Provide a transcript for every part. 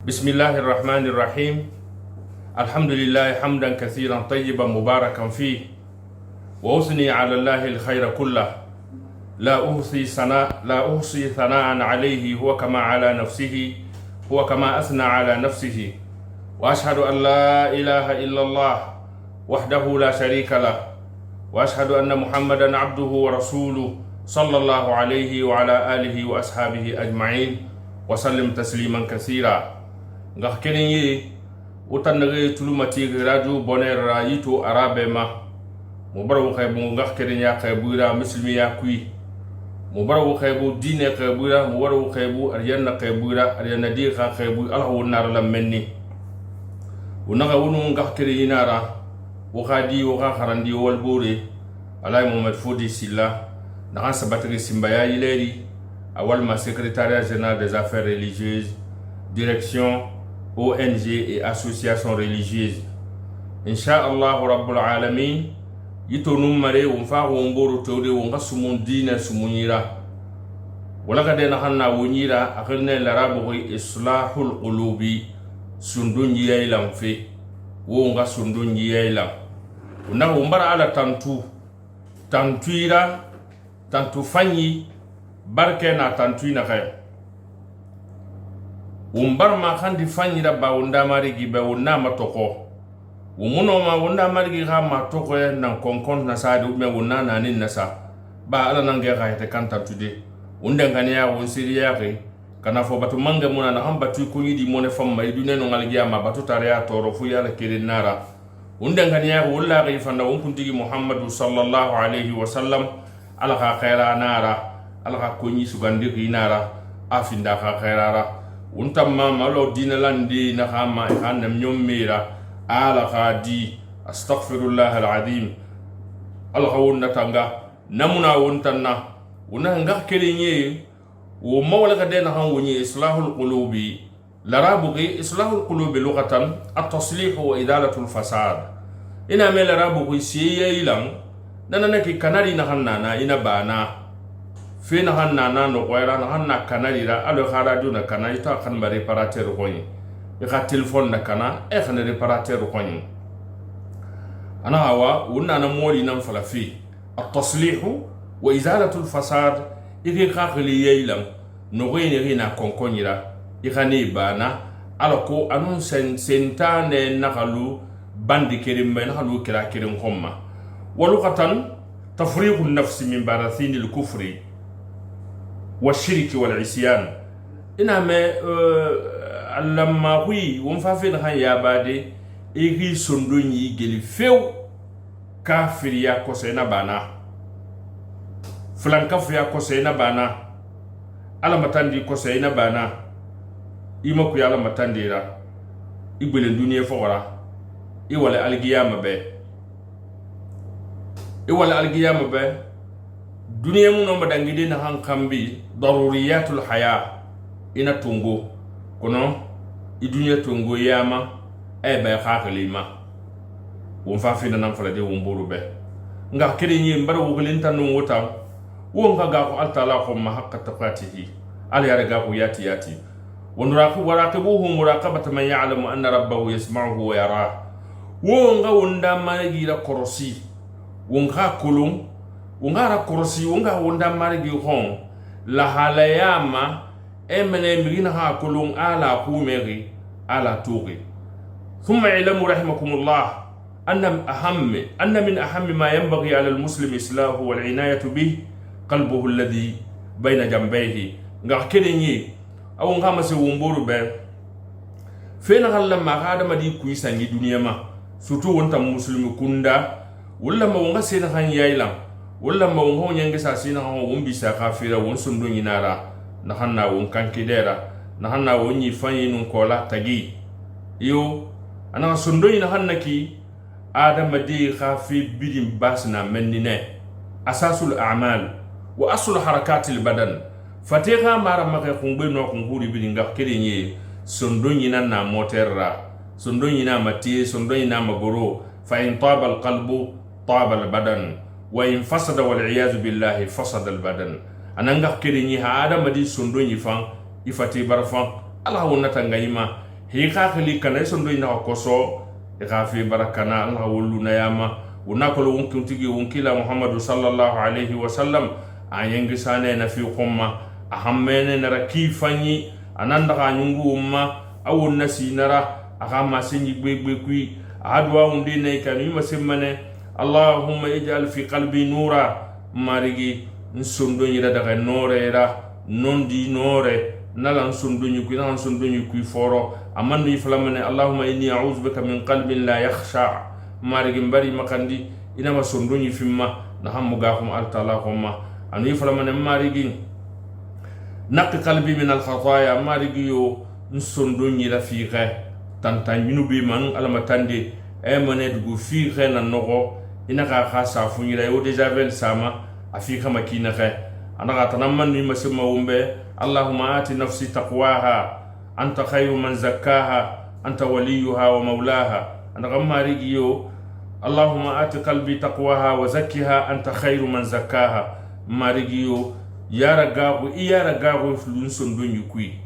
بسم الله الرحمن الرحيم. الحمد لله حمدا كثيرا طيبا مباركا فيه، وأثني على الله الخير كله. لا أحصي ثناء عليه، هو كما على نفسه، هو كما أثنى على نفسه. وأشهد أن لا إله إلا الله وحده لا شريك له، وأشهد أن محمدا عبده ورسوله، صلى الله عليه وعلى آله وأصحابه أجمعين وسلم تسليما كثيرا. Nga kelen ye wo tannage tulumati Radio Bonheur ra yito arabe ma mo bara wo xebu. Nga kelen ya xebura muslimi ya kui mo bara wo xebu diine xebura mo bara wo xebu aryanna xebura aryanna di xa xebu. Ala wo nara la menni wo naxa wonu. Nga kelen yinara wo xa di wo xa xarandi wal bore Alay Mohamed Fodi Silla naxan sabatigi simbaya yileri a walma secrétariat général des affaires religieuses, direction ONG et associations religieuses. Inch'Allah Rabbul Alamin, yito num mare won fa won boro tewde won ga sumun dina sumunyira wala ga de na hanna wonyira akhirne larabu islahul qulubi sundun yailam fe wo nga sundun yailam una won bara ala tantu tantuira tantu fanyi barke na tantu na kay won barma xandi fanyira ba won damarigi be won nama toko wo munoma won damarigi xa ma toko nan konkon na sadi ou bien won na nanin na sa ba ala nange xa hete kan tantude won denganiya won siriyaxi kana fo batu mange muna na han batu kuɲidi mone famma i dune no ngalgiya ma batu tareya toro fu yala kelen nara. Won denganiya won laxi fanda won kuntigi Muhammadu sallallahu alaihi wasallam. Ala xa xera nara, ala xa koɲi sugandi xi nara a finda xa xerara won tamma malo dinalandi naxa ma i xa nem ñommera ala xa di. Astaghfirullah alazim. Ala xa won natanga namuna won tanna wona nga kelenye wo mawala ka den han woni islahul qulubi. Larabu islahul qulubi lughatan at-taslih wa idalatu al-fasad. Ina me larabu siye ilan nana naki kanari na hanna ina bana fe na hanna na no goyra na hanna kanari ra alo xa radio na kana ita kan ba réparateur goyi i xa téléphone na kana e xana réparateur goyi ana hawa wonna na moli nan fala fi at-taslih wa izalatu al-fasad. I xa xili yeilan nogoyini xina konkoɲira i xani bana ala ko anun sen sentane naxalu bandi kerin ma naxalu kira kerin xomma. Wa lughatan tafriqu nafsi min barathini al-kufri wa shirki wal isyan. Ina me allamma hui won fa fe naxan yabade i xi sondo ñi geli few kafiriya kɔsɔ ina bana filankafuya kɔsɔ ina bana alamatandi kɔsɔ ina bana i ma kuya alamatandira i gwelen duniya fɔgɔra i wala algiyama bɛ i wala algiyama bɛ duniya mu no madangide na han kambi daruriyatul haya ina tungo kono i duniya tungo yama ay bay xaxili ma won fa fina nan fala de won boru be nga kere ñi mbar wugulin tan no wotan won ga ga ko altala ko ma haqqa taqatihi ala yara ga ko yati yati wa muraqabata man ya'lamu anna rabbahu yasma'uhu wa yarah. Won ga wonda marigi la korosi won ga kolon won ga ra korosi won ga wonda marigi hon la halayama emene migina ha kolon ala kumeri ala tuqi. ثم اعلموا رحمكم الله أن من أهم ما ينبغي على المسلم إصلاحه والعناية به قلبه الذي بين جنبيه. Nga kelen ye awo nga mase womboru be fena halla ma hada madi kuisangi duniya ma surtout wonta muslimi kunda walla ma wonga sena han yailam walla ma wonga nyange sa sina han won bisa kafira won sundo nyinara na hanna won kankidera na hanna won yi fanyi nun kola tagi yo ana sundo ina hanna ki adamadi xa fe bidin basna mennine asasul a'mal wa aslu harakatil badan fate xa mara maxe xungbe no xun huri bidin. Nga kelen ye sondo ñina na moteur ra sondo ñina ma tiye sondo ñina ma goro. Fa in taba alqalbu taba albadan wa in fasada wal'iyazu billahi fasada albadan. Ananga kelen ye ha adamadi sondo ñi fan i fate bar fan ala wonnata ngayima. Hi xaxili kana, i sondonyi naxa koso, i xa fe barakana. Ala naxa wolu nayama won na kolo won kuntigi, won kila Muhammadu sallallahu alaihi wasallam, a yengisane na fi xonma, a hammene nara kifanyi, a nan daxa ɲungu won ma, a won nasi nara a xa masenyi gbegbe kui, a xa duwawunde nayi kanu i masenmane: "Allahumma ij'al fi qalbi nura." Marigi, n sondonyi ra daxa nɔɔrɛ ra, nondi nɔɔrɛ nala n sondonyi kui, naxa n sondonyi kui fɔrɔ. A man nu i falamane: "Allahumma inni a'udhu bika min qalbin la yakhsha." Marigi, n bari makandi inama sondonyi finma naxan mu gaxum Alatala xonma. Anu i falamane: "Marigi, naqi qalbi min alkhataya." Marigi yo, n sondonyi la fiixɛ tantan junubi man Alama tande e mane dugu fiixɛ na noxo, ina xa xa safuɲira eau de javel sama a fiixɛ ma kinaxɛ. Anaxa tanan man nu i masenma won bɛ: "Allahumma ati nafsi taqwaha, anta khayru man zakkaha, anta waliyuha wa maulaha." Anaxa: "Marigi yo, allahumma ati qalbi taqwaha wa zakkiha, anta khayru man zakkaha." Marigi yo, yara gaxu i yara gaxu lun sondonyi kui,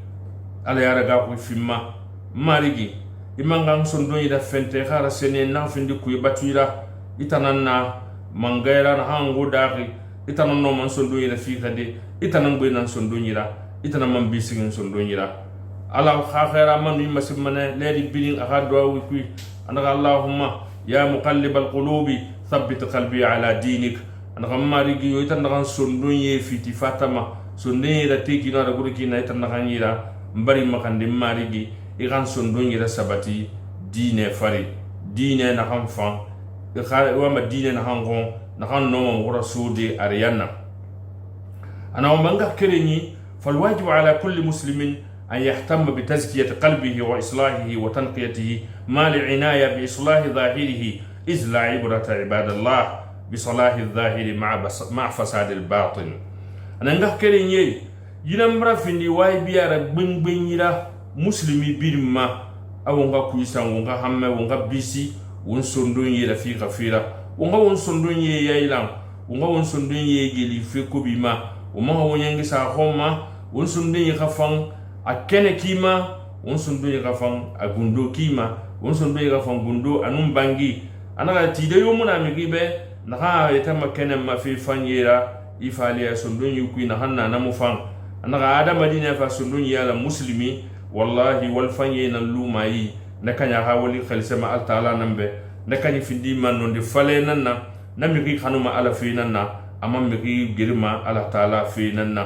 Ala yara gaxu finma. Marigi, i man sondonyi da fente xara sene naxa findi kuyi batuyira i tanan na mangayra na hango daxi, i tanan no man sondonyi da fixade, i tanan gbe nan sondonyi ra, i tanan man bisigin sondonyi ra. Ala xa xera manu i masimane leri birin a xa duwawi kui, anaxa: "Allahumma ya muqallib alqulubi, thabbit qalbi ala dinik." Anaxa: "Marigi yo, ita naxan sondon ye fiti fatama sondon yera tekino ada guri kina, ita naxan yira n bari maxandi. Marigi, i xan sondon yera sabati diine fari, diine naxan fan wama diine naxan xon, naxan noma moxora sode ariyanna." Ana wamanga kereñi: فالواجب على كل مسلم أن يهتم بتزكية قلبه وإصلاحه وتنقيته مع العناية بإصلاح ظاهره، إذ لا عبرة عباد الله بصلاح الظاهر مع فساد الباطن. أنا نغا kerenye yinambra findi wayibiyara gbengbenyira muslimi birma awonga kuisan, wonga hamme, wonga bisi won sondon yera fi khafira, wonga won sondon ye yailan, wonga won sondon ye geli fe kobi ma, wo maxa wo ɲangi sa xonma, won sondon ye xa fan a kene kima, won sondon ye xa fan a gundo kima, won sondon ye xa fan gundo anun bangi. Anaxa tide yo muna mixi be naxa yetama kene ma fe fanyera i faliya sondon yi kui naxan nanamu fan. Anaxa adamadi ne fa sondon yi ala muslimi, wallahi wal fanye nan lumayi na kaɲa xa wali xalisema Alatala nan be na kaɲi findi ma nondi fale nan na na mixi xanuma Ala fe nan na, ama mixi gerima Alatala fe nan na,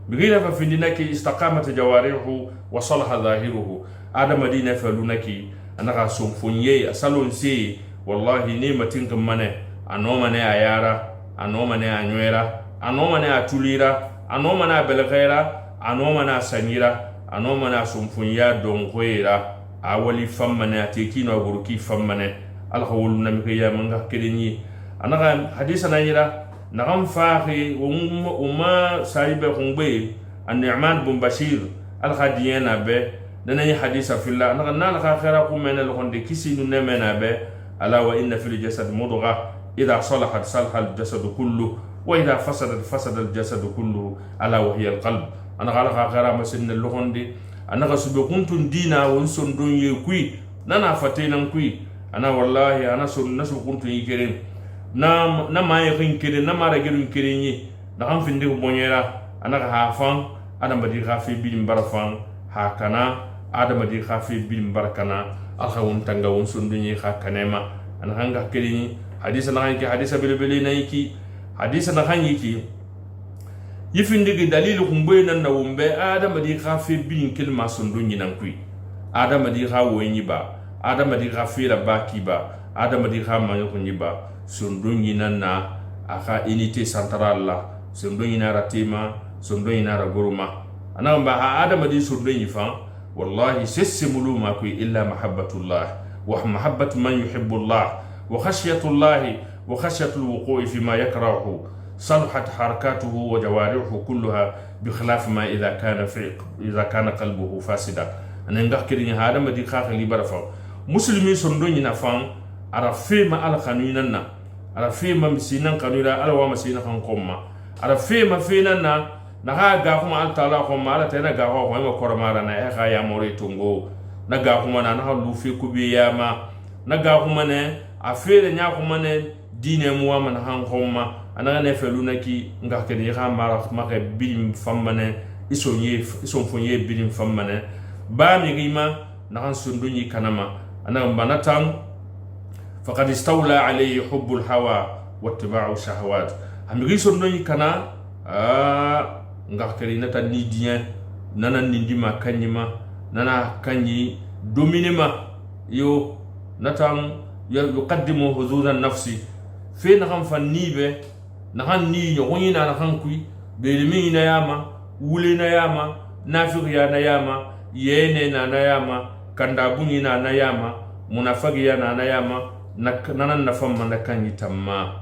mixi nafa findi naki istaqamat jawarihu wa salaha zahiruhu. Adamadi ne fa lunaki anaxa sonfonye a salon se, wallahi ne matinkin mane a nomane a yara, a nomane a ɲɔɛra, a nomane a tulira, a nomane a bɛlɛxɛra, a nomane a sanyira, a nomane a sonfonya donkoyera, a wali fammane a te kino a goroki fammane. Ala xa wolu namixeya manga kelenyi. Anaxa hadisa na yira naxan faaxi wo ma sayibe xungbe Annu'man bun Bashir, Ala xa diɲɛ na bɛ nanayi hadisa filla. Anaxa nala xa xera xumene loxonde kisi nu neme na bɛ: "Ala wa inna fil jasad mudga, idha salahat salaha al jasadu kullu, wa idha fasadat fasada al jasadu kulluhu, ala wa hiya al qalb." Anaxa Ala xa xera masinne loxonde, anaxa sube kuntun dina won sondon ye kui nana fatenan kui. Ana wallahi ana son na sube kuntun yi keren na na maye xin keren na mara gerun keren ye naxan findi boɲera. Anaxa ha fan adamadi xa fe birin bara fan ha kana adamadi xa fe birin bara kana. Alxa won tanga won sondon ye xa kanema. Anaxa nga keren hadisa naxan ki hadisa belebele na ki hadisa naxan yiki yifindigi dalilu xunboye nan na won bɛ adamadi xa fe birin kelima sondon ɲinan kui, adamadi xa woɲi ba, adamadi xa fera ba kiba, adamadi xa maɲoxoɲi ba sondon ɲinan na a xa unité centrale la, sondon ɲinara tema, sondon ɲinara goroma. Anaxa ba ha adamadi sondon ɲi fan, wallahi sesse muluma kui illa mahabbatullah wa mahabbatu man yuhibbullah wa khashyatullahi wa khashyatu alwuqu'i fima yakrahu, صلحت حركاته وجوارحه كلها، بخلاف ما إذا كان قلبه فاسدا. أنا نغا كيرني هذا ما دي خاخ لي برفا مسلمي سندون ينفان ara fema Ala xanuyinan na, ara fema misinan xanuyira Ala wa masina xan xonma, ara fema fenan na naxa gaxuma Ala taala xonma, Ala tena gaxo xo ima koromara na e xa yamore tongo. Na gaxumana naxa lu fe kube yama na gaxumane a fere ɲaxumane diine muwama naxan xonma anaxa ne feluna ki nga kene i xa mara maxe birin fanmane i sonfonye birin fanmane ba mixima naxan sondonɲi kanama anaxa bana tan faqad istawla alayhi hubbul hawa wattiba'u shahawat a mixi sondonɲi kana a nga kene nata ni diɲɛ nana nindima kanɲima nana kanɲi dominema yo natan yuqaddimu huzuza nafsi fe naxan fan nibe naxan ni ɲoxoɲi na naxan kui belimi na yama wule na yama nafixiya na yama yene na na yama kandabuñi na na yama munafagiya na na yama nana nafan ma na kanɲi tamma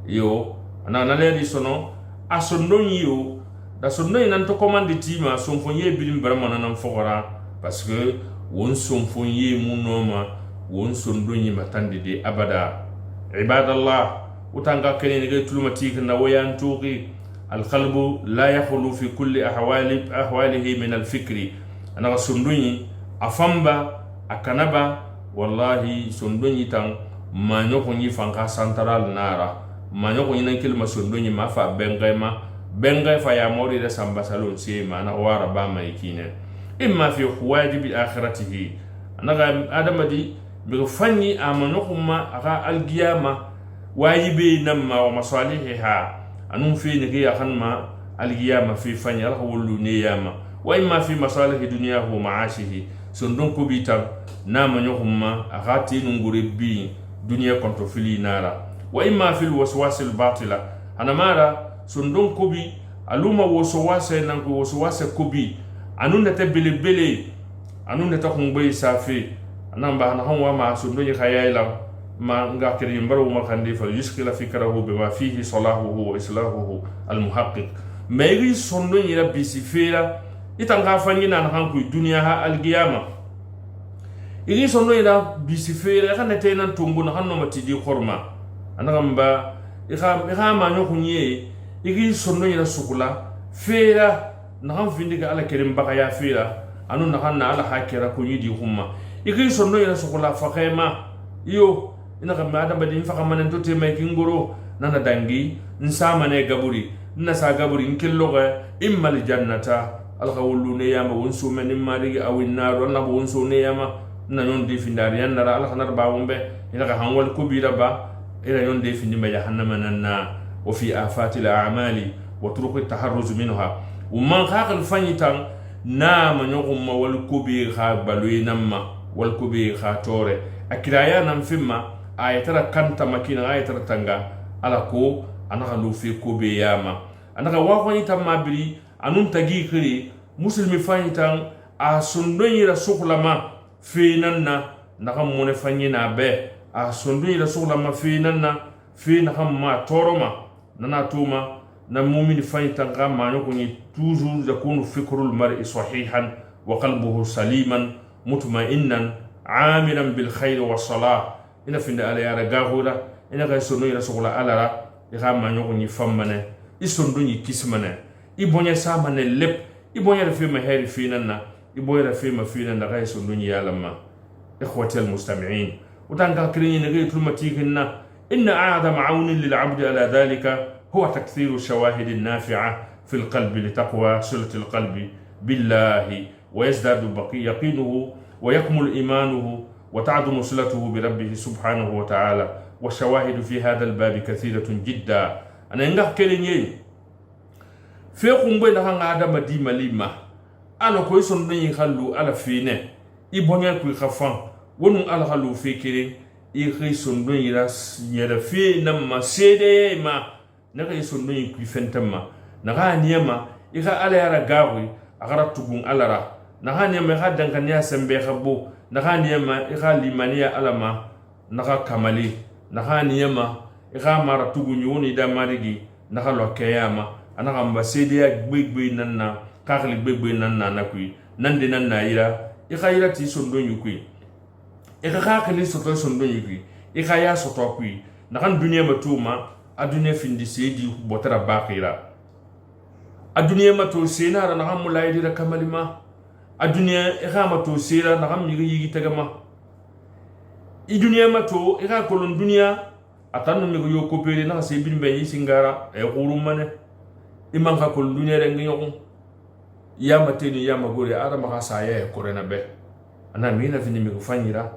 yo ana na sono a sondon yo da sondon nan to commande tima sonfon ye bilim barama nan fogora parce que won sonfon ye mun noma won sondon yi matandi de abada. Ibadallah, utanga kene ne tuluma tik na wayan tuqi القلب لا يخلو في كل أحواله من الفكر. أنا sondon afamba akanaba wallahi sondon tan ma ɲɔgɔn yi fanka central nara ma ɲɔgɔn yi nan kelma sondon ma fa bengai ma bengai fa ya mori da samba salon se ma na wara ba mai kine imma fi wajibi akhiratihi anaga adamadi mi fanyi ama ɲɔgɔn ma aga algiyama wajibi namma wa masalihiha anum fi nigi ya ma algiyama fi fanyi ala wollu ne yama wa imma fi masalihi dunyahu wa ma'ashihi sondon ko bitan nama ɲɔgɔn ma a ka te nungure bi duniya kɔntɔ fili nara wa imma fil waswasil batila anamara sondon kobi aluma wosowase nanko wosowase kobi anu nete belebele anu nete kungbe safe anan ba na hanwa ma sondon yi khayayla ma nga kere mbaro ma khandi fal yuskila fikrahu bima fihi salahuhu wa islahuhu al muhaqqiq mais igi sondon yira bisi fera itan ka fangi na han ku duniya ha algiyama igi sondo ila bisi fere ka nete nan tongo na hanno matidi khorma anaga mba ika ma nyo kunye igi sondo ila sukula fera na han findi ga ala kerim baka ya fera anu na han na ala hakira kunyi di humma igi sondo ila sukula fakhema iyo ina ka ma adam badin faka manen to te mai kingoro nana dangi nsama ne gaburi nna sa gaburi nkilloga immal jannata alka wullu ne yama won so men marigi awin naru anna won so ne yama na yon de findari yan nara alka nar ba wonbe ina ka hanwal kubira ba ina yon de findi ma jahannama nanna wa fi afati al a'mali wa turuq at taharruz minha wa man khaqal fanyitan na ma nyogum ma wal kubi kha balu namma wal kubi kha tore akiraya nam fimma ayatara kanta makina ayatara tanga ala ko anaka lu fi kobe yama anaka wa ko tan mabiri anun tagi kiri muslimi fanyitan a sondon yira sukulama fenan na naxa mone fanyina be a sondon yira sukulama fenan na fe naxa ma toro ma nana tuma na mumini fanyitan xa maɲoxoñi toujours yakunu fikrul mar'i sahihan wa qalbuhu saliman mutma'innan amiran bil khair wa salah ina finde ala yara gaxura ina xa sondon yira sugula ala ra i xa maɲoxoñi fammane i sondon kismane i boɲe samane lep i boɲere fema heri finan na i boyera fema finan na xa sondon yalamma. إخوتي المستمعين، وتنقى كريني نغي تلمتيكنا إن أعظم عون للعبد على ذلك هو تكثير الشواهد النافعة في القلب لتقوى صلة القلب بالله ويزداد بقي يقينه ويكمل إيمانه وتعظم صلته بربه سبحانه وتعالى. والشواهد في هذا الباب كثيرة جدا. أنا إنغا كريني في خمبي نحن آدم دي مليما أنا كويسون ني خلو على فينه إبونيا كوي خفان wonu ala xa lu fe kelen i xi sondon yira yɛrɛ fe na ma seede ma ne xa i sondon yi kui fenten ma naxa niyama i xa ala yara gaaxui a xara tugun ala ra naxa niyama i xa dankaniya sembe xa bo naxa niyama i xa limaniya ala ma naxa kamali naxa niyama i xa mara tugunyi wonu i da marigi naxa lɔ kɛya ma a naxa nba seedeya gbegbe nan na xaxili gbegbe nan na na kui nan de nan na yira i xa yira ti sondon yi kui i ka hakili sɔtɔ sondon yi kui i ka ya sɔtɔ kui naxan duniya ma to ma a duniya findi sedi bɔtara baxira a duniya ma to senara naxan mulayidira kamalima A duniya i xa mato sera naxan mixi yigi tɛgɛma i duniya mato i xa kolon duniya a tan nu mixi yo kopere naxa se bin bɛn i singara a ye xurun manɛ i man xa kolon duniya dɛ ngi ɲɔxun ya mateni ya magore adama xa saya ye korena bɛ ana mixi na findi mixi fanyira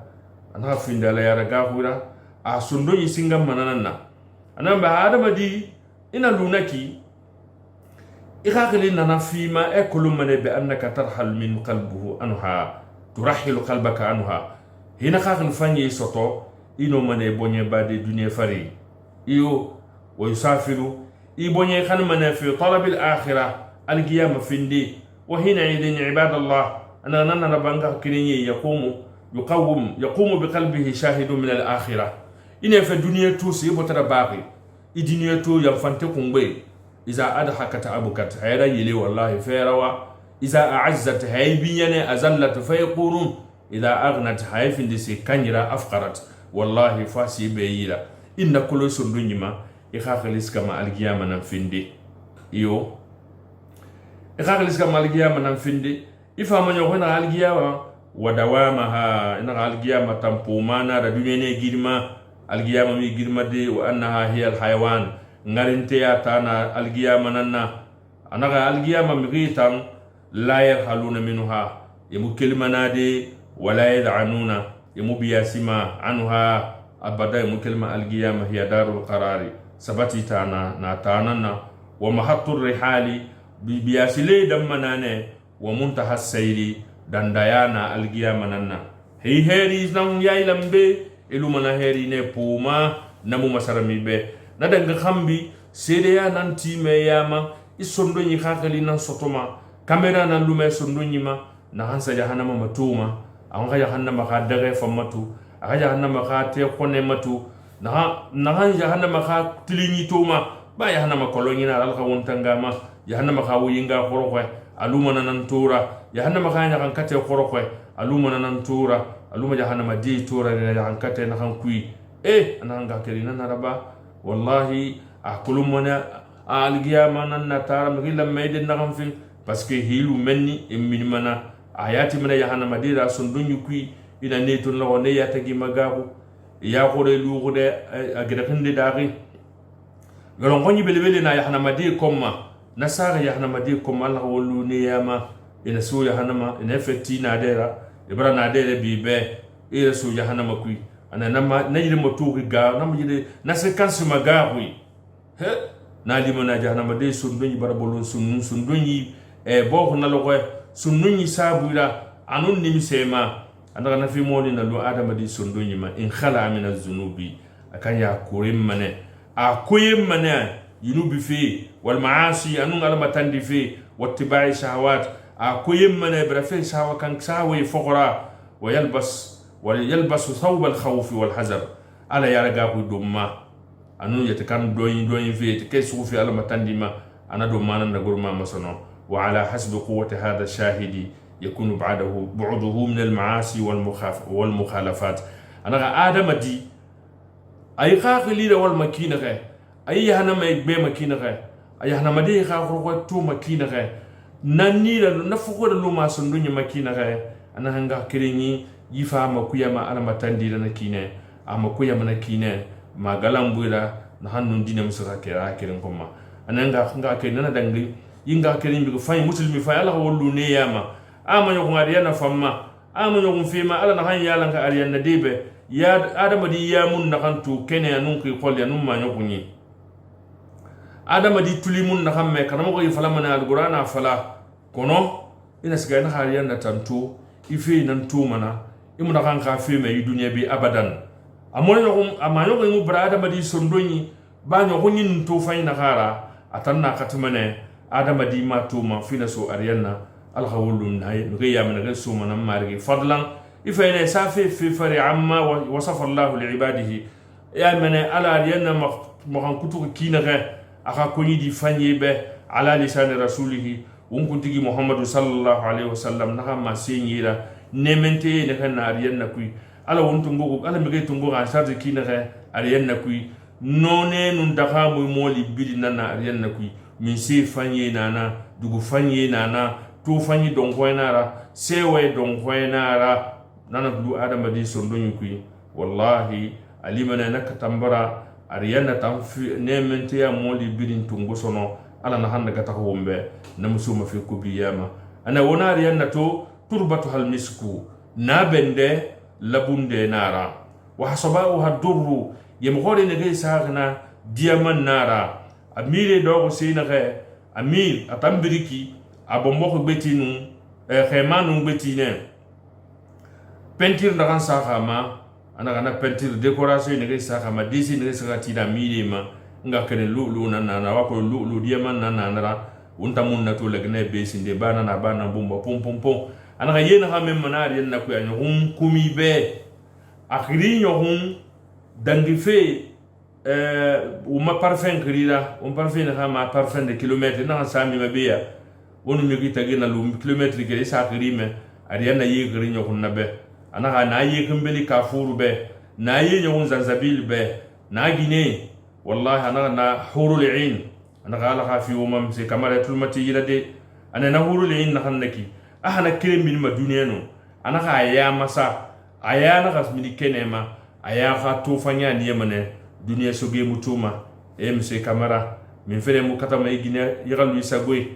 ana xa findi ala yara gaxuira a sondonyi singa mananan na ana ba adamadi ina lunaki i xaxili nana fima e kolon mane be annaka tarhal min qalbuhu anha turahilu qalbaka anha hina xaxili fanye soto ino mane bonye bade dunia fari iyo wa yusafiru i bonye xan mane fi talabi al akhirah alqiyama findi. Wa hina idin, ibadallah, ana nana banga kirinye yaqumu yuqawm yaqumu biqalbihi shahidun min al akhirah ine fe dunia to se botara baxi i dunia to yanfante kungbe. Iza adhakat abukat hayra yele wallahi ferawa, iza a'azzat hay binyane azallat fayqurun, iza aghnat hay findi se kanyira afqarat wallahi fasi beyira inna kolo sondu nyima i khakhalis kama alkiyama nan findi iyo i khakhalis kama alkiyama nan findi i fama nyogo na alkiyama wa dawamaha ina alkiyama tampumana da dunya ne girma alkiyama mi girma de wa annaha hiya alhayawan ngarinteya tana alkiyama nanna anaga alkiyama migi tan la yarhaluna minha yamu kelimanade wala yad'anuna yamu biyasima anha abada yamu kelima alkiyama hiya darul qarari sabati tana na tanana wa mahattu rihali biyasile dammanane wa muntaha sayri dandayana alkiyama nanna hei heri nan yailambe ilumana heri ne puma namu masarami be na danga xambi seedeya nan time yama i sondoñi xaxeli nan sotoma kamera nan lume sondoñima naxan sa jahannama ma tuma axan xa jahannama xa dexe fammatu axa jahannama xa te xone matu naxan jahannama xa tiliñi toma ba jahannama koloñina alxa wontangama jahannama xa woyinga xoroxe alumana nan tora jahannama xa ñaxan kate xoroxe alumana nan tora aluma jahannama di tora ne jaxan kate naxan kui e anaxan ga keri nan araba wallahi a kolomana a algiyama nan na tara mixi lammayde naxan fin parce que hilu menni e minimana a yati mana jahannama dira sondonñi kui ina ne ton loxo ne yatagi magaxu ya xore luxude a gerexinde daxi golonxoñi belebele na jahannama di komma na saxa jahannama di komma alaxa wollu ne yama ina so jahannama ina fetti nadera ibara nadere bi be ira so jahannama kui ana nama na yire matuxi ga nama yire na se kansima gaxuy he na limana jahannama de sondonñi bara bolon sunnun sondonñi e boxu naloxoye sunnunñi sabuira anun nimisema andaxa nafi moli na lu adamadi sondonñi ma in khala min azunubi akan ya koren mane a koyen mane yunubi fe wal maasi anun alama tandi fe wattibai shahawat a koyen mane bira fe shahawa kan sahawe foxora wa yalbas wa yalbasu thawba alkhawfi walhazar ala yaraga ku domma anu yete kan doyin doyin fe yete ke sugu fe alama tandi ma ana do mana na gurma masono. Wa ala hasbi quwwati hadha shahidi yakunu ba'dahu bu'duhu min al-ma'asi wal mukhalafat anaga adama di ay xaxilira wal makina xe ay yahanama gbe makina xe ay yahanama de xa xorxo to makina xe nanira na foxora luma sondoñi makina xe ana hanga kereñi yifa ma kuyama ala matandira na kine ama kuyama na kine ma galambuira na hannun dina musa kera keren komma ana nga ke nana dangi yinga keren bi fay muslimi fay ala wollu ne yama ama ñoxon ariyana famma ama ñoxon fema ala naxan yalanka ariyanna debe ya adamadi yamun naxan tu kene anun xi xolli anun ma ñoxuñi adamadi tulimun naxan me karamoxo yi falamane alqur'ana fala kono ina siga ina xa ariyanna tantu i fe nan tumana i mu naxan xa feme i duniya bi abadan a ñoxun ama ñoxo imu bara adamadi sondoñi ba ñoxuñi nun to fay naxara a tan na xatimane adamadi ma tuma fina so ariyanna alxa wollum naye mixe yamana xe sumana marigi fadlan ifene safe fe fari amma wasafa Allahu liibadihi ya mene ala ariyanna maxan kutuxu kinaxe axa koñidi fanye be ala lisani rasulihi won kuntigi Muhammadu sallallahu alaihi wasallam naxa ma señira nementeye nexe na ariyanna kui ala won tungo ala mixe tungo xa charge kinaxe ariyanna kui none nun daxa muy moli bili nana ariyanna kui min se fanye nana dugu fanye nana. Tofanyi donkoy nara, sewe donkoy nara, nana lu adamadi sondonyi kui. Wallahi alimana na katambara ariyana tan fi nemente ya moli birin tungo sono ala na handa gata wombe na musu mafi kubiyama ana wona ariyanna to turbatu hal misku na bende labunde nara wa hasaba'uha durru yemgore ne ge sagna diamant nara amire dogo sinaxe amir atambiriki a bonboko gbetinu xemanu gbetine peinture ndaxan saxama anaxa na peinture décoration nege saxama desi nege saxa tina mire ma nga kene lulu na nana wa ko lulu diamant na nanara wonta mun na to lagne besinde bana na bana bumba pom pom pom anaxa yena xa men mana ariyen na kuya ɲoxun kumi be a xiri ɲoxun dangi fe wuma parfum xirira won parfum naxa ma parfum de kilomètre naxa sami ma beya wonu migi tagina lu kilomètre ke isa xiri me ariyan na ye xiri ɲoxun na be anaxa na ye xinbeli kafuru be na ye ɲoxun zanzabil be na gine wallahi anaxa na hurul ain anaxa ala xa fi womam se kamara tulmati yira de ana na hurul ain naxan naki a xana kere min ma duniya no anaxa a yamasa a ya naxa mini kenema a ya xa tofanya niyemane duniya soge mutuma e monsieur Kamara min fere mu katama i gine yaxalu sagoy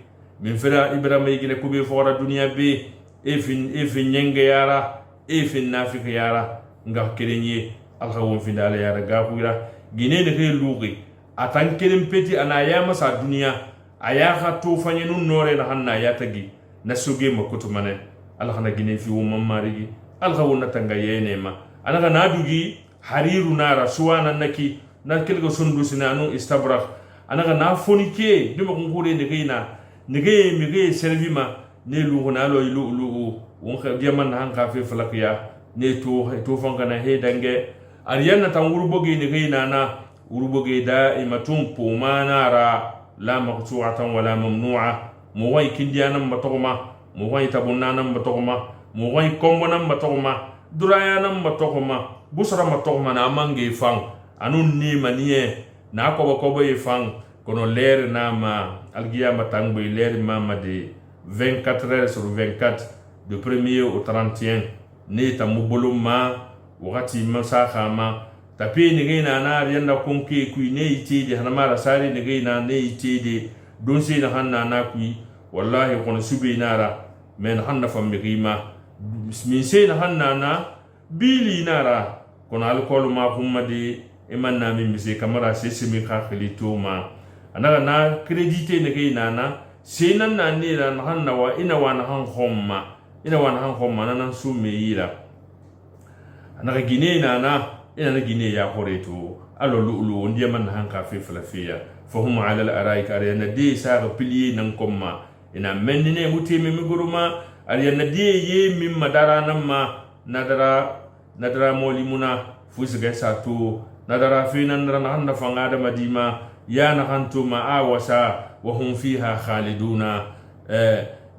min fere Ibrahima i gine kube foxora duniya be e fin e fin ñenge yara e fin nafiki yara nga kerenye alxa won finda ala yara gaxuyra gine ne xe luxi a tan kelen peti ana yamasa duniya a ya xa tofaɲe nun nore na xan na yatagi na soge ma kotumane ala xana gine fi wo mammarigi ala xa wonna tanga yenema anaxa na dugi hariru nara suwana naki na kelga sondusina anu istabrak anaxa na foni ke duma kunkure negena nege mige servi ma ne luxuna alo lu lu won xa diaman na han xa fe falakiya ne to to fankana he dange ariyanna tan wuruboge nege nana wuruboge daimatun pomanara la maqtu'atan wala mamnu'a moxoy kindiyanan ma toxoma moxoy tabunnanan ma toxoma moxoy kombonan ma toxoma durayanan ma toxoma busara ma toxoma na mange fan anu nimaniye na kobo kobo ye fan kono leer nama algiyama tangboy leer mama de 24 heures sur 24, de 1er au 31 ne tamu bolo ma wakati ma saxama tapi nege na na ariyanna konke kui ne itede hanamara sari nege na ne itede donse na han na na kui wallahi kono sube nara men han na fammi ma min se na han na na bili nara kono alcool ma kumma de iman na min mise kamara se simi ka khili to ma anaga na crédité nege na na se nan na ne la na han na wa ina wa na han homma ina wa na han homma na nan su me yira anaga gine na na ina na gine ya hore to alo lu'lu ndiya man han ka fe falafiya fahum ala al araik ariana de sa ga pilier nan komma ina mennine muteme mi guruma ariana de ye min madara nan ma nadara nadara moli muna fusiga sa to nadara fe nan na han na fanga da madima ya na hanto ma a wasa wa hum fiha khaliduna.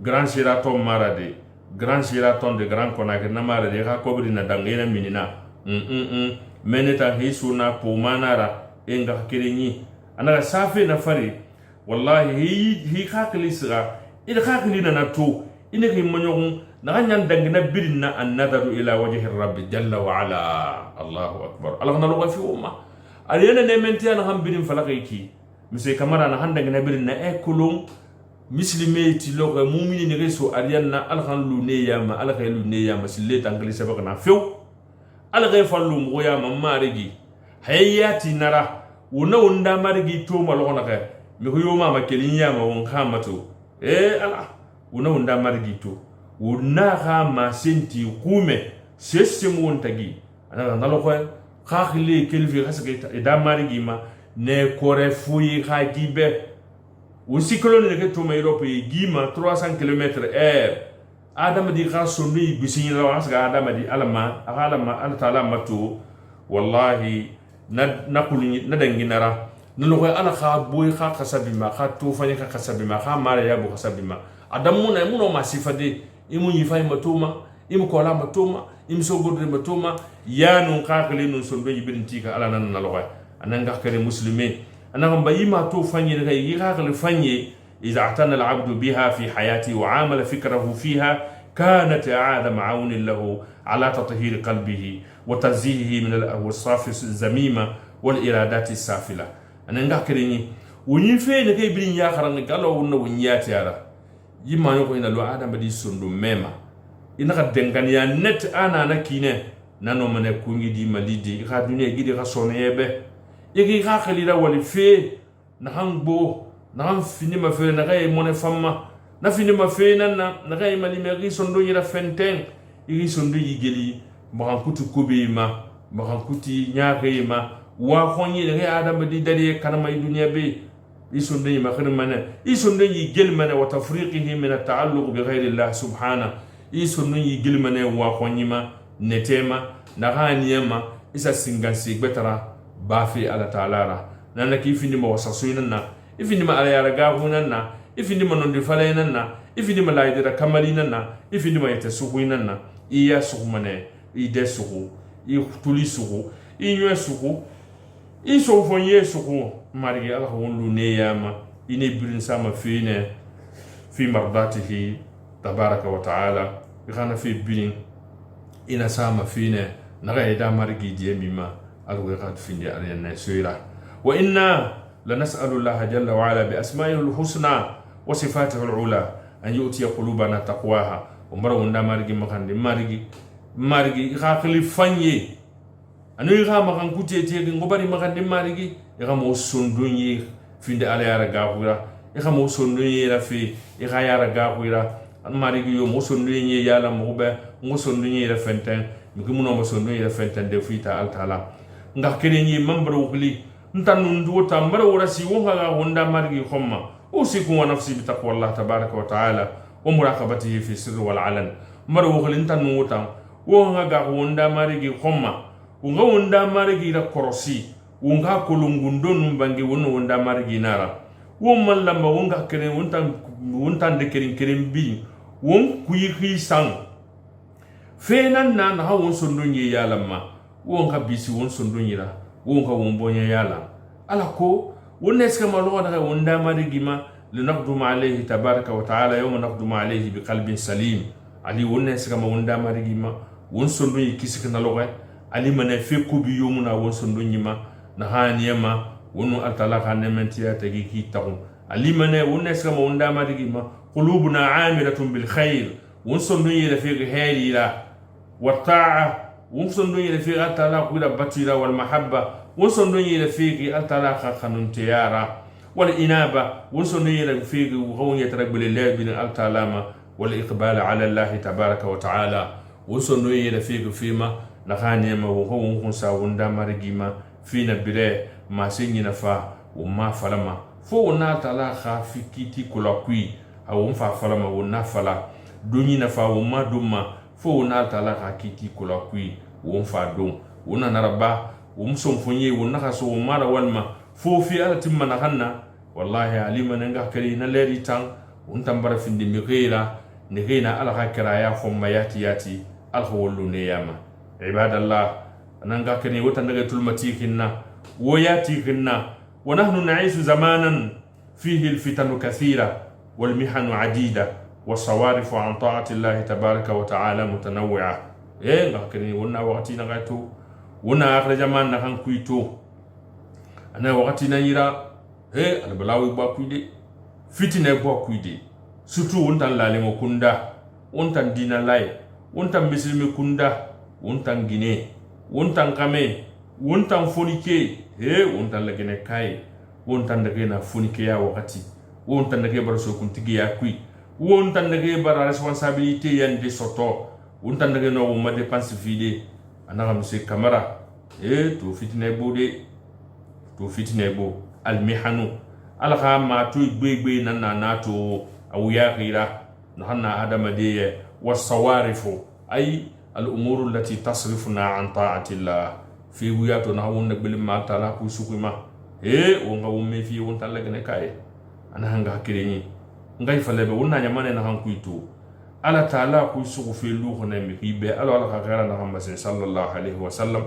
Grand Sheraton mara de Grand Sheraton de Grand Conakry na mara de ka kobri na dangena minina meneta hi suna pomanara e nga kerenyi anaga safe na fari wallahi hi hi hakili siga ida hakili na to ina ki manyogun na ganyan dangina birin na annadaru ila wajhi rabbi jalla wa ala. Allahu akbar, ala kana loga fi umma aliyana ne menti ana han birin falaka ki monsieur Kamara na han dangina birin na e kolon muslime ti loga mumini ne so ariyanna ala kan lu ne yama ala kan lu ne yama sille tankali sabaka na few ala kan fallu mo yama marigi hayati nara wona wonda marigi to ma logo na ka mi ko yoma ma kelin yama won kama to e ala wona wonda marigi to wona ha ma senti kume sesse mo won tagi ana na lo ko khakhle kelvi khasake e da marigi ma ne kore fuyi kha gibe wo cyclone ne ke to ma Europe e gima 300 km heure adamadi xa sonno yi bisiñila wa siga adamadi alama axa alama ala taala mato wallahi na na kuli na danginara na loxoy ala xa boyi xa xasabima xa tofañe xa xasabima xa mara yabo xasabima adam muna muno ma sifade imu ñifa ima toma imu kola ma toma imu sogorde ma toma yanu xaxili nun sondo yibirin tika ala nan na loxoy ananga kere muslime anaxa mba yima to fañe xa yi xaxili fañe. إذا اعتنى العبد بها في حياته وعامل فكره فيها كانت أعظم عون له على تطهير قلبه وتنزيهه من الأوصاف الذميمة والإرادات السافلة. أنا نقول wonyi fe ne kai birin ya kharan galo wonna won ya tiara yimma yoko ina lo adam di sondo mema ina ka dengani ya net ana na kine nano mane kungi di malidi ka dunia gidi ka sono yebe igi ka khalila wali fe na hangbo na han fini ma fe na kai mone famma na fini ma fe nan na na kai mali me ri sondo yira fenten igi sondo yigeli makan kutu kobe ma makan kuti nyaake ma wa khonyi ne adam di dare kanama dunia be isondo yi makhir mana isondo yi gel mana wa tafriqihi min at-ta'alluq bi ghayri Allah subhana isondo yi gel mana wa khonyi ma netema na ghaniyama isa singansi gbetara bafi ala ta'ala ra nana ki findi ma wasasuina na ifindi ma ala yara gahuna na ifindi ma nondi falaina na ifindi ma laidira kamalina na ifindi ma yete suhuina na iya suhumane ide suhu i tuli suhu i nywe suhu i sofon ye suhu marigi ala wonlu ne yama ine birin sama fine fi mardatihi tabaraka wa ta'ala gana fi birin ina sama fine naga ida marigi die mima algo ga findi ala na wa inna lanas'alu Allah jalla wa ala bi asma'ihi al-husna wa sifatihi al-ula an yu'tiya qulubana taqwaha wa mara wonda marigi makandi marigi marigi khali fanye anu iga makan kutete ngobari makandi marigi iga mo sondon ye finde ala yara gaxura iga mo sondon ye la fe iga yara gaxura an marigi yo mo sondon ye yala mo be ngo sondon ye la fenten mi ki muno mo sondon ye la fenten de fuita altala nga kene ye membre wukli ntan nun duwota mbara wora si won ga wonda marigi khomma usikum wa nafsi bi taqwallah tabaraka wa ta'ala wa muraqabatihi fi sirri wal alan mbara wukli ntan nun wota won ga wonda marigi khomma wonga wonda marigi la korosi wonga kolongundo nun bange wonno wonda marigi nara won man lamba wonga keren wontan wontan de keren keren bi won kuyi khisan fenan na na won sondo nye yalamma won ka bisi won sondo nyira won ka won bonya yala ala ko won neska ma lo na wonda marigi ma linaqdum alayhi tabaraka wa ta'ala yawma naqdum alayhi biqalbin salim ali won neska ma wonda marigi ma won sondo yi kisik na lo ali mana fe kubi yomuna won sondo nyima na haniyama wonu altala ka nementiya tagi ki taxu ali mana won neska ma wonda marigi ma qulubuna amiratun bil khair won sondo yere fe heri la wa ta'a won sondo yere fe altala ku da batira wal mahabba won sondo yere fe altala ka khanuntiyara wal inaba won sondo yere fe won yatarabbul lillahi bin altala ma wal iqbal ala allah tabaraka wa ta'ala won sondo yere fe fima na haniyama won ko won kun sa wonda marigi ma fina bire ma se nyina fa won ma falama fo won na tala kha fi kiti kula kui a won fa falama won na fala don nyina fa won ma don ma fo won na tala kha kiti kula kui won fa don won na naraba won son fonye won na so won mara walma fo fi ala timma na hanna wallahi alima nanga kari na leri tan won tambara findi mi gheira ni gheina ala kha kira ya khomma yati yati al khawlu ne yama ibadallah nanga kani wata daga tulmati kinna woyati kinna wa nahnu na'ishu zamanan fihi alfitanu kathira wal mihanu adida والصوارف عن طاعة الله تبارك وتعالى متنوعة. إيه لكن ونا وقتنا غاتو ونا آخر زمان نحن كويتو أنا وقتنا يرا إيه أنا بلاوي با كويدي فتنة با كويدي surtout wontan lalemo kunda wontan dina lay wontan misilmi kunda wontan Guinée wontan kame wontan fonike he wontan lagene kai wontan dage na fonike ya wakati wontan dage bar so kuntigi ya kui wontan dage bar responsabilité yande soto wontan dage no woma dépense fide anaga monsieur Camara e to fitine bo de to fitine bo almihanu ala ka ma to gbegbe nan na na to awuya نحن آدم والصوارف أي الأمور التي تصرفنا عن طاعة الله في وياتو نهون نقبل ما تعالى كوسوكما إيه ونغا ومي في ونتالا كاي أنا هنغا كريني ngai falebe wonna nyamane na hankuito ala taala ku sugu fe lu khone mi kibe ala ala ka na hamba sallallahu alaihi wasallam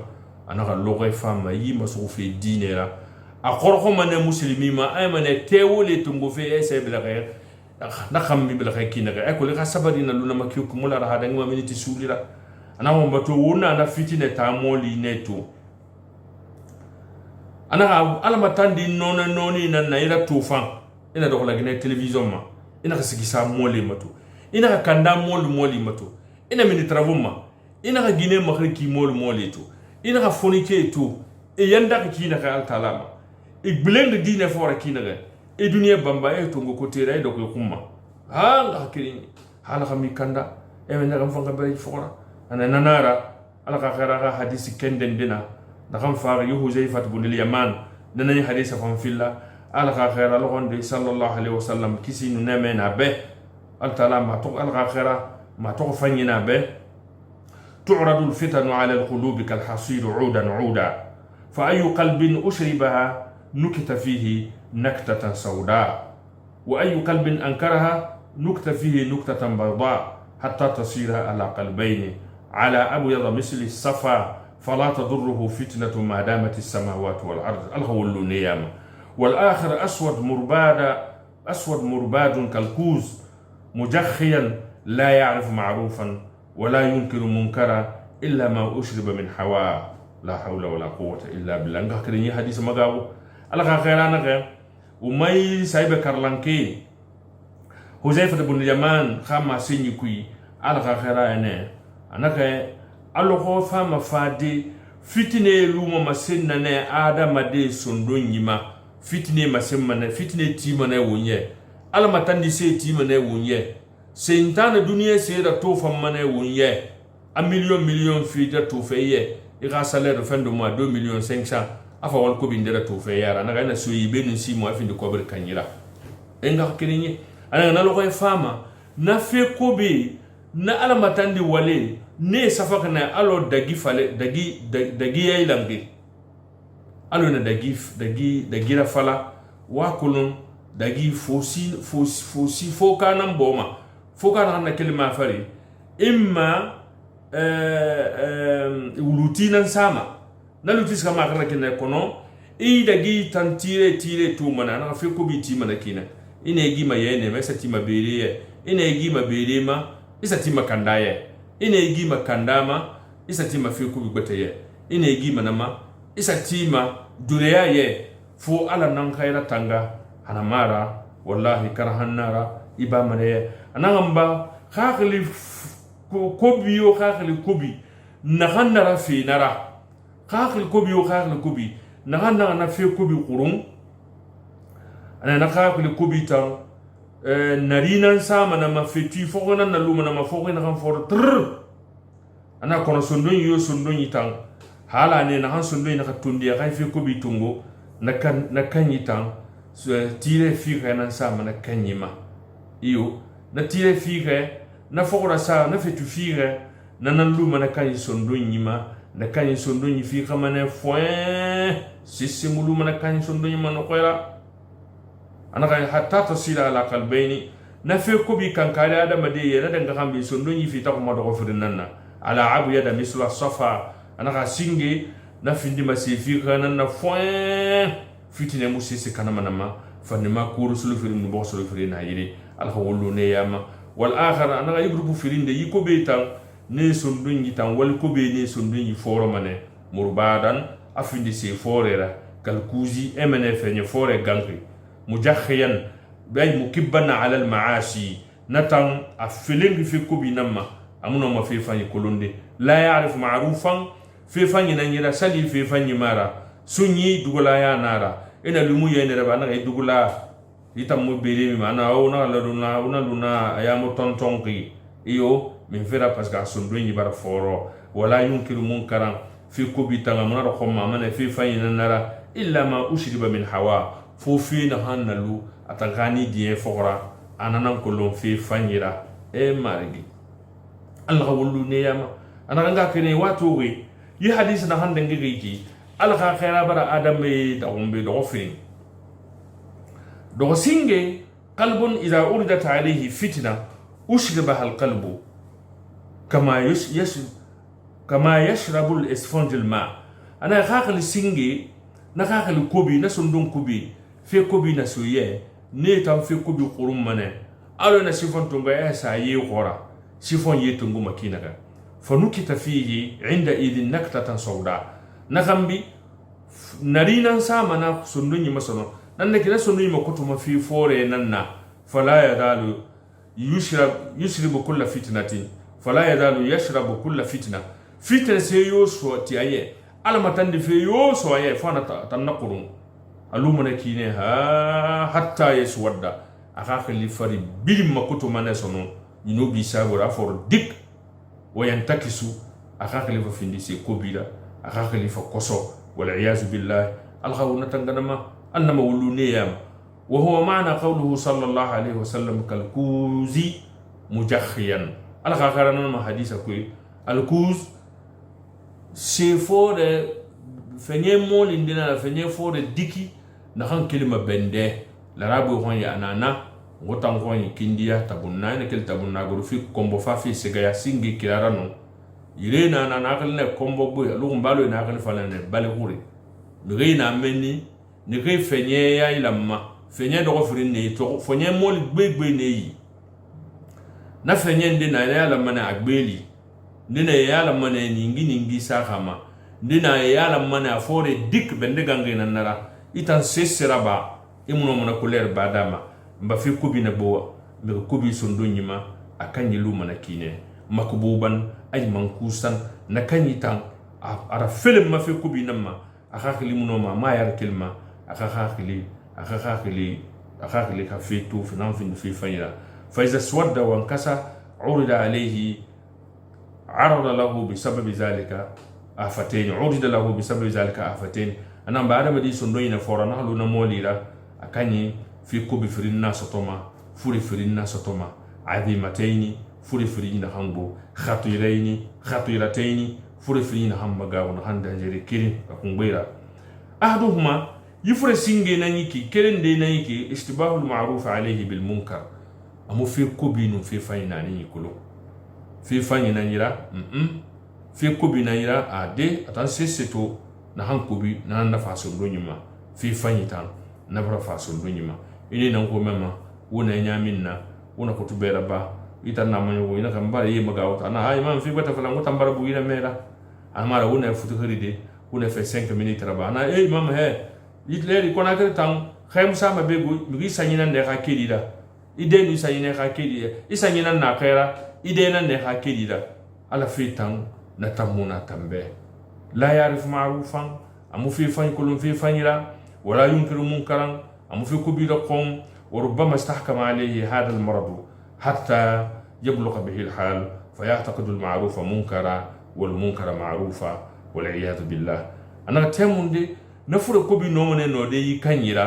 ana ka logo fama yi masugu fe dinera A xorxoma ne muslimi ma ay mane tewole tungo fe e se bela na xammi bela kinaxe ay ko li xa sabari na luna ma kiyo kumula ra hada ngma miniti sulira ana won bato wona na fitine ta moli neto ana ga ala matandi nona noni na na ira tufan ina do la gine television ma ina ka sigi sa moli mato ina ka kanda moli moli mato ina mini travaux ma ina ka gine makri ki moli moli to ina ka fonike to e yanda ka kina ka altala ma e gbileng dine fora kina ga e dunia bamba e tongo ko tera e do ko kumma ha nga kiri hala ka mi kanda e men ga fanga bari fora ana nanara ala ka khara ka hadisi kenden dina da kan fara yuhu Huzaifat ibn al-Yaman nana hadisa fan filla ala ka khara logonde sallallahu alaihi wasallam kisi nu neme na be altala ma to ala ka khara ma to fanyina be تعرض الفتن على القلوب كالحصير عودا عودا فأي قلب أشربها نكت فيه نكتة سوداء وأي قلب أنكرها نكت فيه نكتة بيضاء حتى تصير على قلبين على أبيض مثل الصفا فلا تضره فتنة ما دامت السماوات والأرض الغول نياما والآخر أسود مرباد أسود مرباد كالكوز مجخيا لا يعرف معروفا ولا ينكر منكرا إلا ما أشرب من حواه لا حول ولا قوة إلا بالله. نغا كرني حديث مغاو ala خيرانا غير وماي سايب كارلانكي حذيفة بن اليمان خما سيني كوي ala خيرا ene anaka aloxo fama fade fitine luma masen nane adamade sondon ɲima fitine masen mana fitine timana wonye ala matandi se timana wonye sentana duniya sera to famana wonye a million million fita to feye i ka salaire fin de mois 2 millions 500 afa wal ko bindera to fe yara naga na soyi be nun si mo afindi ko ber kanyira enga kirinye ana na loxo fama na fe ko be na ala matandi wale ne safa kana alo dagi fale dagi dagi yayi lange alo na dagi dagi dagira fala wa kolon dagi fosi fosi fosi fo kana boma fo kana na kelima fari imma wuluti nan sama na luti sika ma kana kine kono i dagi tan tire tire tu mana na fe ko bi ti mana kina ina gi ma yene ma sa ti ma bere ye ina gi ma bere ma isa ti ma kanda ye ina gi ma kanda ma isa ti ma fe ko bi gbete ye ina gi ma na ma isa ti ma dureya ye fo ala nan khayra tanga hana mara wallahi karahannara iba mare anan ba khakli ko biyo khakli kobi naxan nara fe nara khakli kobi yo khakli kobi naxan naxa na fe kobi xurun ana na khakli kobi tan nari nan sama na ma feti fo na na luma na ma fo na kan fo trr ana kono sondon yo sondon yitan hala ne na han sondon na ka tundi ya fe kobi tungo na kan yitan tire fi nan sama na kan yima iyo na tire fi na fogora sa na fetu fi na nan luma na kan sondon yima na kan sondon yi fi kama ne foin sisse muluma na kan sondon yima no koyra ana ka hatta tasira ala qalbayni na fe ko bi kan kare adama de ye na danga kan bi sondon yi fi ta kuma dogo firin nan na ala abu yada misla safa ana ka singe na findi ma se fi kana na foin fitine mu sisse kana manama fanima kuru sulu firin nu bo sulu firin na yiri ala wollu ne yama wal akhar ana ka groupe firin de yiko be tan ne sondon yi tan wal ko be ne sondon yi foro mane murbadan afindi se forera kalkuzi emene fenye fore ganki mujakhiyan bay mukibban ala al maasi natan a filingi fi kubi namma amuno ma fi fanyi kolonde la ya'rif ma'rufan fi fanyi nan yira sali fi fanyi mara sunyi dugula ya nara ina lumu yene raba na dugula ita mu bere mi mana o na la luna una luna aya mu tonton ki iyo min fera parce que sondo yi bara foro wala yunkiru munkaran fi kubi tanga munara khomma mana fi fanyi nan nara illa ma ushriba min hawa fo fi na hannalu atangani diye fogora ananan kolon fi fanyira e marigi Allah ka wullu ne yama ana nga kene wato ge yi hadisi na hande nge ki ala ka khaira bara adam e da gombe do fin do singe qalbun idha uridat alayhi fitna ushribaha alqalbu kama yas kama yashrabu al-isfanj al-ma ana khaqal singe Na xaxili kobi na sondon kobi fe kobi na soye ne tan fe kobi xurum mane alo na sifon tunga ya sa ye xora sifon ye tungu makina ga fanukita fihi inda idin naktatan sauda na xambi narinan sama na sondon ñima sono nan na kina sondon ñima kotuma fi fore nan na fala yazalu yushrab yushribu kulla fitnatin fala yazalu yashrabu kulla fitna fitna se yo so ti aye ala matandi fe yo so aye fana tan na qurun alumana kine ha hatta yaswadda aka khali fari bilim makoto mane sono ino bi sabora for dik wa yantakisu aka khali fa findi se kobila aka khali fa koso wal iyaz billah alkhawna tanganama annama wuluniyam wa huwa ma'na qawluhu sallallahu alayhi wa sallam kalkuzi mujakhiyan alkha kharana ma hadisa koy alkuz sefore fenye molindina la fenye fore diki na kan kelima bende larabu hon ya anana ngotan hon kindiya tabunna ne kel tabunna goru fi kombo fa fi segaya singi kirara no ire na na na ne kombo gbo ya lugun balo na akal fala ne bale hure mi na meni ni ke fenye ya ilamma fenye dogo firin ne to fenye mol gbegbe ne yi na fenye ndi na ya lamma na agbeli ndi na ya lamma na ningi ningi sa kama ndi na ya lamma na fore dik bende gange na nara itan sesera ba imuno mona couleur badama mba fi kubi na bo mi kubi sondo nyima akanyi luma na kine makububan ay mankusan na kanyi tan ara film ma fi kubi namma aka khili muno ma ma yar kilma aka khili aka khili aka khili ka fi tu fi nan fi fi fayra fa iza swadda wa ankasa urida alayhi arada lahu bisababi zalika afatain urida lahu bisababi zalika afatain anan ba adamadi sondo ina fora na halu na molira akanyi fi kubi firinna sotoma furi firinna sotoma azimataini furi firinna hango khatiraini khatirataini furi firinna hamma gawo na handa jere kirin akungbera ahaduhuma yifure singe nan yiki kelen de nan yiki istibahul ma'ruf alayhi bil munkar amu fi kubi nu fi fayina ni yikulo fi fayina yira fi kubi na yira ade atan seseto na han kubi na na faso nyuma fi fayita na bara faso nyuma ini nan ko mema wona nyamin na wona ko tubera ba ita na manyo ina kan bara yi maga wata na ay man fi bata fala ngota bara bu ina mera amara wona futu haride wona fe 5 minutes raba na eh mam he itleri kona kere tan khaym sama be go mi sanyina ne ka kelida ide ni sanyina ka kelida isanyina na khaira ide na ne ka kelida ala fi tan na tamuna tambe la yarif ma'rufan amu fi fan kulun fi fanyira wala yunkiru munkaran amu fi kubira qom وربما استحكم عليه هذا المرض حتى يبلغ به الحال فيعتقد المعروف منكرا والمنكر معروفا والعياذ بالله. أنا تيمون دي نفر كوبي نومن نودي كانيرا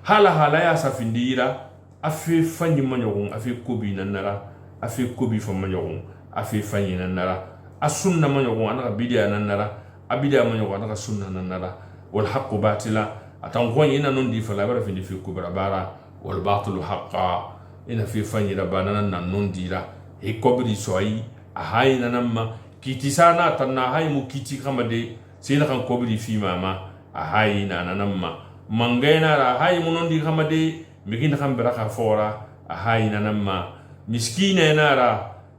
hala hala ya safindira afi fanyi manyogon afi kobi nanara afi kobi fa manyogon afi fanyi nanara asunna manyogon anaka bidia nanara abidia manyogon anaka sunna nanara wal haqqu batila atan ko ina non di fala bara findi fi kubra bara wal batilu haqqa ina fi fanyi da banana nan non dira e kobri soyi a hayina namma kiti sana tanna hay mu kiti kama de sina kan kobri fi mama a hayina nanamma mangena ra hay mu non di kama de migin kan baraka fora a hayina namma miskine na ra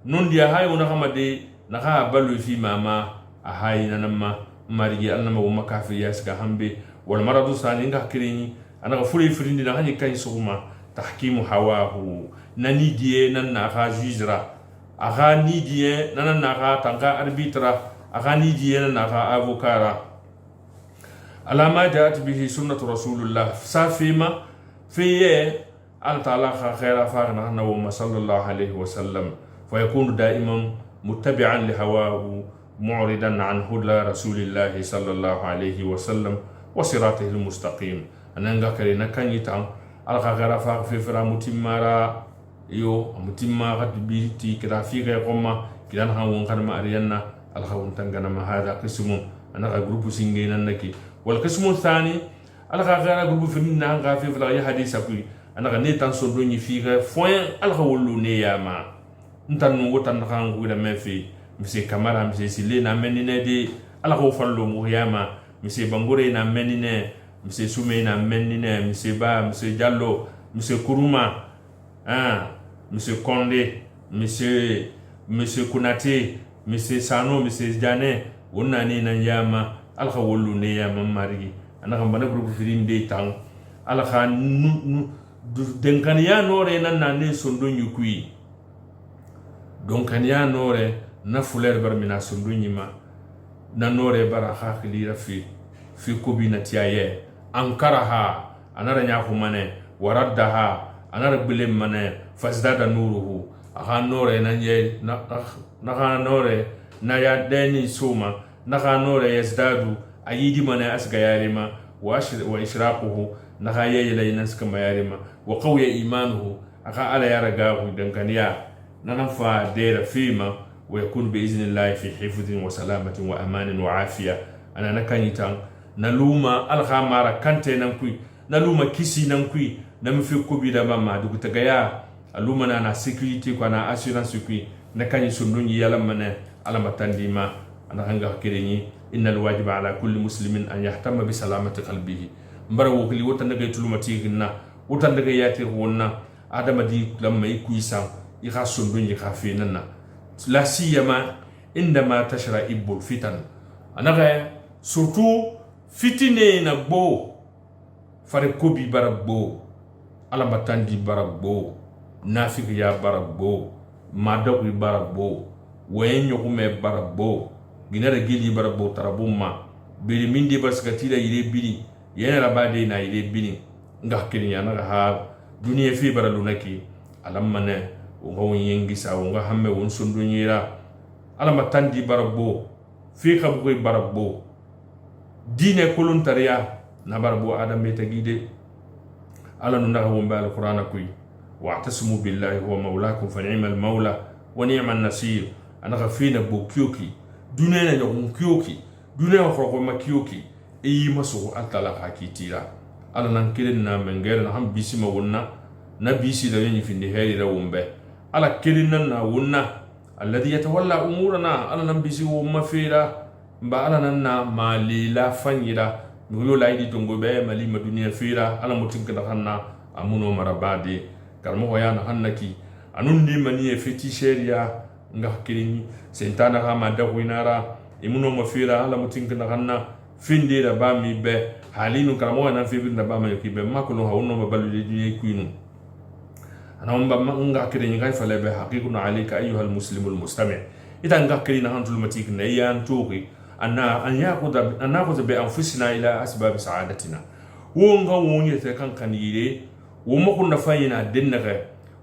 non di a hay mu na kama de na ka balu fi mama a hayina namma marigi annama umma kafi yaska hambe wal maradu sani nga kirini ana furi firindi na hani kai suguma tahkimu hawahu nani die nan na ka jujra aga ni die nan na ka tanka arbitra aga ni die nan na ka avokara alama jaat bihi sunnatu rasulullah safima fiye al ta'ala kha khaira fa na na wa sallallahu alayhi wa sallam fa yakunu da'iman muttabi'an li hawahu mu'ridan an huda rasulillah sallallahu alayhi wa sallam wa siratihi almustaqim ananga kare na kanyi tan al kha khaira fa fi fira mutimmara yo mutimma gat bi ti kira fi ga qomma kidan han won kan ma ariyanna al khawun tangana ma hada qismun ana ga groupe singe nan naki wal qismu thani al kha gara groupe fin na ga fi fila ya hadisa ku ana ga ne tan so do ni fi ga foin al khawlu ne ya ma ntan no wotan kan ku da me fi mise kamara mise sile na menine de al khaw fallo mu ya ma Monsieur Bangore na mɛnni, Monsieur Soume na mɛnni, Monsieur Ba, Monsieur Diallo, Monsieur Kourouma, hein, Monsieur Condé, Monsieur Konaté, Monsieur Sano, Monsieur Diané, won nani nan yama. Ala xa wollu ne yama, Marigi. Ana xa bana groupe firin de tan. Ala xa denkaniya nore nan na ne sondo ñukui donkaniya nore na fuler bar mina sondo ñima na nore bara hakilira fi fi kobi na tiyaye ankaraha anara ñaxumane waraddaha anara gbilen mane fasdada nuruhu axa nore nan ye naxa nore na ya deni soma naxa nore yasdadu a yidi mane asga yarima wa ishraquhu naxa yeyela nan sika mayarima wa qawiya imanuhu axa ala yara gaxu dankaniya nanan fa dera fima wa yakun bi iznillahi fi hifdin wa salamatin wa amanin wa afiya. Ana na kanyitan na luma ala xa mara kante nan kui na luma kisi nan kui na mi fi kobi da ma dugu tagaya a luma na na sécurité ko na assurance kui na kanyi sundun yala mane ala matandima. Ana hanga kerenyi innal wajiba ala kulli muslimin an yahtama bi salamati qalbihi mbara wokili wota daga tuluma tigina wota daga yati wonna adama di lamma ikuisan i xa sondon yi xa fenan na la siyama indama tashra ibbul fitan anaxa surtout fitine na gbo fare kobi bara gbo alamatandi bara gbo nafigiya bara gbo madaxui bara gbo wayen ɲoxume bara gbo ginara gili bara gbo tarabun ma beri min de bara sigatira yire biri yena rabade na yire biri nga kirinya na ha duniya fi bara lunaki alamane wonga won yengisa wonga hamme won sondonyira alama tandi bara gbo fi xabuxoy bara gbo diine kolontariya na bara bo adam tagide ala nu ndaxa wonbe alqur'ana kuy wa'tasimu billahi huwa maulakum fa ni'ma almaula wa ni'ma an-nasir. Anaxa fina bo kiyoki duniya na ɲoxon kiyoki duniya xoroxoma kiyoki e yima soxo altala xa kitira ala nan kelen na mengere na han bisima wonna na bisi da ɲi findi herira wonbe ala kelen nan na wonna alladhi yatawalla umurana ala nan bisi womma fera mba ala nan na malila fanyira nuyo layidi tongo be mali ma duniya fera ala mutin kana hanna amuno marabade karamo ya na hannaki anun ni mani e féticheria nga kirini sentana ha ma da winara imuno ma fera ala mutin kana hanna finde da ba mi be halinu karamo na fi bin da ba ma yoki be makono ha uno ma balu de duniya kuinu ana mba nga kirini ngai fale be haqiqun alayka ayyuha almuslimu almustami' ita nga kirini hantul matik ne yan toki anna an yaquda an nakhudha bi anfusina ila asbab sa'adatina wonga wonye te kan kan yire wo mako nafa yina den naga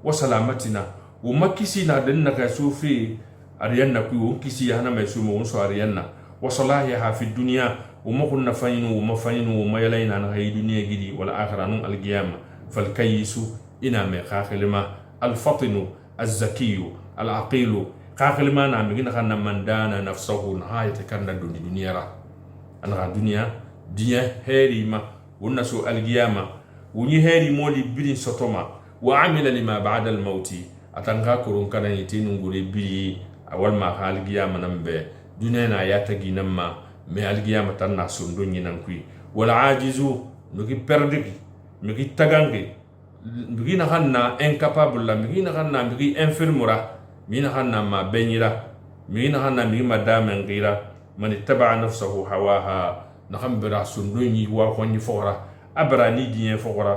wa salamatina wo makisi na den naga sufi ariyanna ku wo kisi hana mai su mo so ariyanna wa salahiha fi dunya wo mako nafa yinu wo mafayinu wo mayalaina na hay dunya gidi wal akhirah nun alqiyama fal kayisu ina mai khakilma al fatinu الزكي العقيل خاخلما na migina xanna man dana nafsahu na hayata kanna doni duniya ra anaxa duniya diɲɛ hɛri ma wonna so algiyama woni hɛri moli birin sotoma wa amila lima ba'da almauti atanka koron kana yiti nungure biri a walma xa algiyama nan be duniya na yatagi nan ma me algiyama tan na sondo ñinan kui wala ajizu migi perdigi migi tagangi migi naxan na incapable la migi naxan na migi infirme ra migi naxan na ma beñira migi naxan na migi ma damenxira man ittaba'a nafsahu hawaha naxan bira sondo ñi waxoñi foxora a bara ni diɲɛ foxora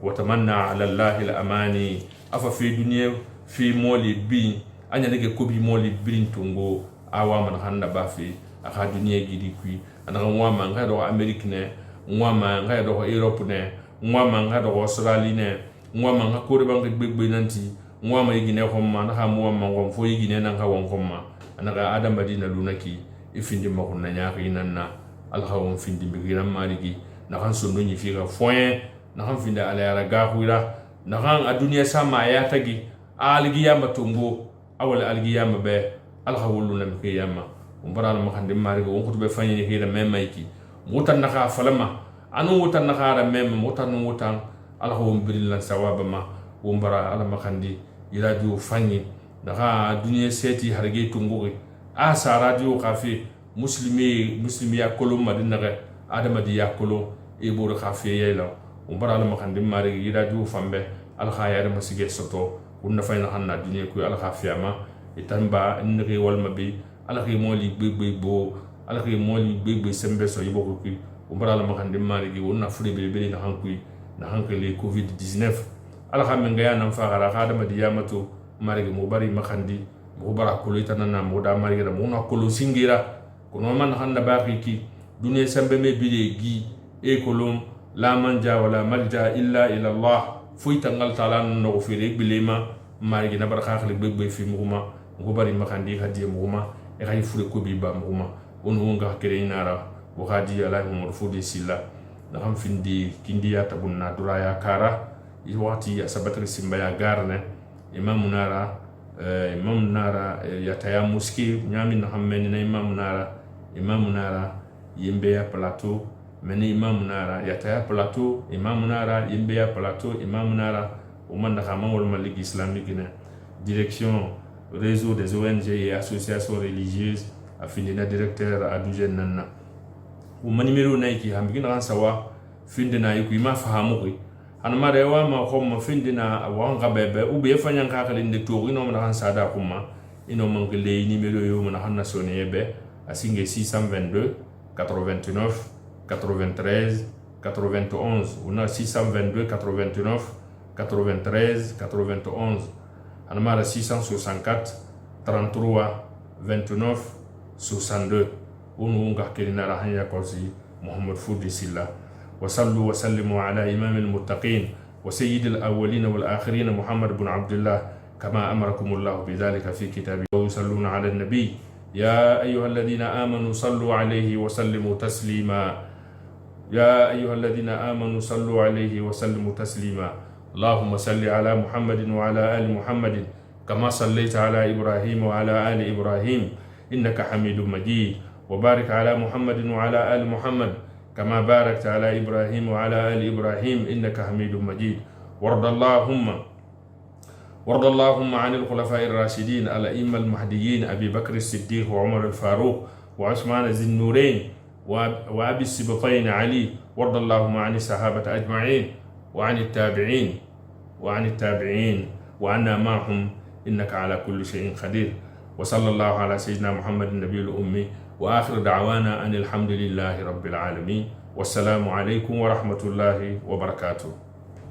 wa tamanna ala llahi al amani afa fe duniya fe moli bin a ɲanige kobi moli birin tongo a wama naxan na ba fe a xa duniya gidi kui anaxa ŋwama nxa doxo Amérique ne ŋwama nxa doxo Europe ne ŋwama nxa doxo Australie ne ŋwama nxa korebanxe gbegbe nanti ŋwama i Guinée xonma naxa muwama xon fo i Guinée nan xa won xonma anaxa adamadi na lunaki i findi maxun na ɲaxi nan na ala xa won findi migiran marigi naxan sondo ɲi fixa foɲɛ naxan findi alayara gaxuira naxan a duniya sama a yatagi a algiyama tongo a wala algiyama be ala xa wollu na mike yama won bara ala maxandi marigi won xutube faɲini xira me mayki muxutan naxa falama anu wutan naxa ara mema muxutan nu wutan ala xa won birin lan sawaba ma won bara ala maxandi i radio faɲi naxa duniya seti harage tongoxi a sa radio xa fe muslimi muslimiya kolon madi naxe Adamadi ya kolo e bore xa fe yayla on bara. Ala maxandi marigi yira ju fambe, ala xa yare masige soto won nafa ina hanna duniya ku, ala xa fiyama itan ba nigi walma bi. Ala xi moli gbegbe bo, ala xi moli gbegbe sembe so yibo ku. On bara ala maxandi marigi won na fure belebele na hankui na hankali COVID 19. Ala xa men gaya nan faxara xa adamadi yamato marigi mo bari maxandi mo bara kolo itana na mo da marigi mo na kolo singira kono man hanna baqi ki duniya sembe me bile gi e kolon la manja wala malja illa ila Allah. Foyi tangal tala no fere bilema marigi na baraka khali gbegbe fi muguma mo bari makandi hadiye muguma e kay fure ko bi ba muguma on wonga kere inara wo hadi ala Muhammad Fodi Silla na ham findi kindiya tabunna duraya kara i wakati ya sabatri simbaya garne imam nara, imam nara yataya muski nyami na hammeni na imam nara, imam nara Yembeya Plateau meni, imam nara Yataya Plateau, imam nara Yembeya Plateau, imam nara o man daga walma Ligue islamique na direction réseau des ONG et associations religieuses a findina directeur adujen nanna o ma numéro na ki hambi na sawa findina yiku ima fahamu ki hana mara wa ma ko findina wa nga bebe ou bien fanya ka kalinde to ino ma sada kuma ino man ke le numéro yo ma hanna sonné be asinge 622 89 93 91 una 622 89 93 91 hana mara 664 33 29 62 unu nga kelinara hanya kosi Muhammad Fudi Silla. وصلوا وسلموا على إمام المتقين وسيد الأولين والآخرين محمد بن عبد الله كما أمركم الله بذلك في كتابه ويصلون على النبي يا أيها الذين آمنوا صلوا عليه وسلموا تسليما يا أيها الذين آمنوا صلوا عليه وسلموا تسليما. اللهم صل على محمد وعلى آل محمد كما صليت على إبراهيم وعلى آل إبراهيم إنك حميد مجيد، وبارك على محمد وعلى آل محمد كما باركت على إبراهيم وعلى آل إبراهيم إنك حميد مجيد. وارض اللهم عن الخلفاء الراشدين الأئمة المهديين أبي بكر الصديق وعمر الفاروق وعثمان ذي النورين وأبي السبطين علي، وارض اللهم عن الصحابة أجمعين وعن التابعين وعنا معهم إنك على كل شيء قدير. وصلى الله على سيدنا محمد النبي الأمي، وآخر دعوانا أن الحمد لله رب العالمين، والسلام عليكم ورحمة الله وبركاته.